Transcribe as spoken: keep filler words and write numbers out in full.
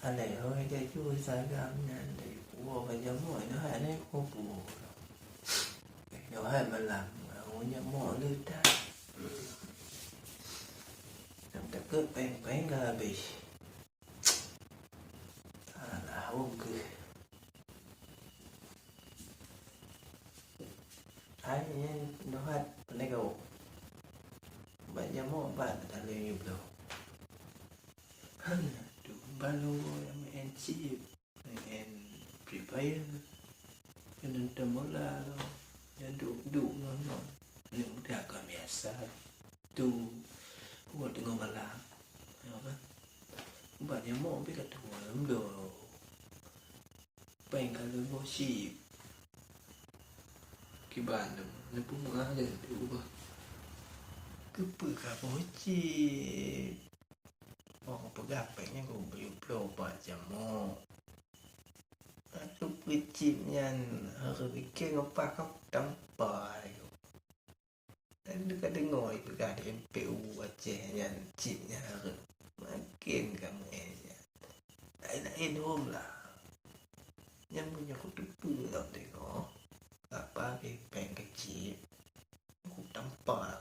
Alèh hôi laju sagam nyan, laju puwoe ka jamok, inoe hai laju kubu. Inoe hai malam, ngon jamok leutak. Nyang takot péng-péng ka habéh. Alah, ong keuh. Hai nyan, nyoe hat pandai kawok. Bak jamok, bak talèng yub bloe. Hana tu balo nyang main chip, main Free Fire, nonton bola lo, dan duek-duek ngon-ngon. Ni mudah kan biasa. Tu buat tengah malam. Ya kan? Ubat nyamuk pih ka tuwoe lom doh. Péng ka leuboh chip. Kiban lom, neupeumeu'ah lé tu bah. Keupeue ka boh chip? Oh, peugah péng nyan keu beuet-beuet ubat jamok. Keupeue chip nyan hareuem pike ngon pakoe tampa. Ka deungoe ipeugah di M P U Aceh nyan chip nyan hareuem. Maken ka meu'en nyan. Laén-laén hom lah. Nyan meunyoe kuteupeue lom teungoh, kapa pih péng keu chip, kutampa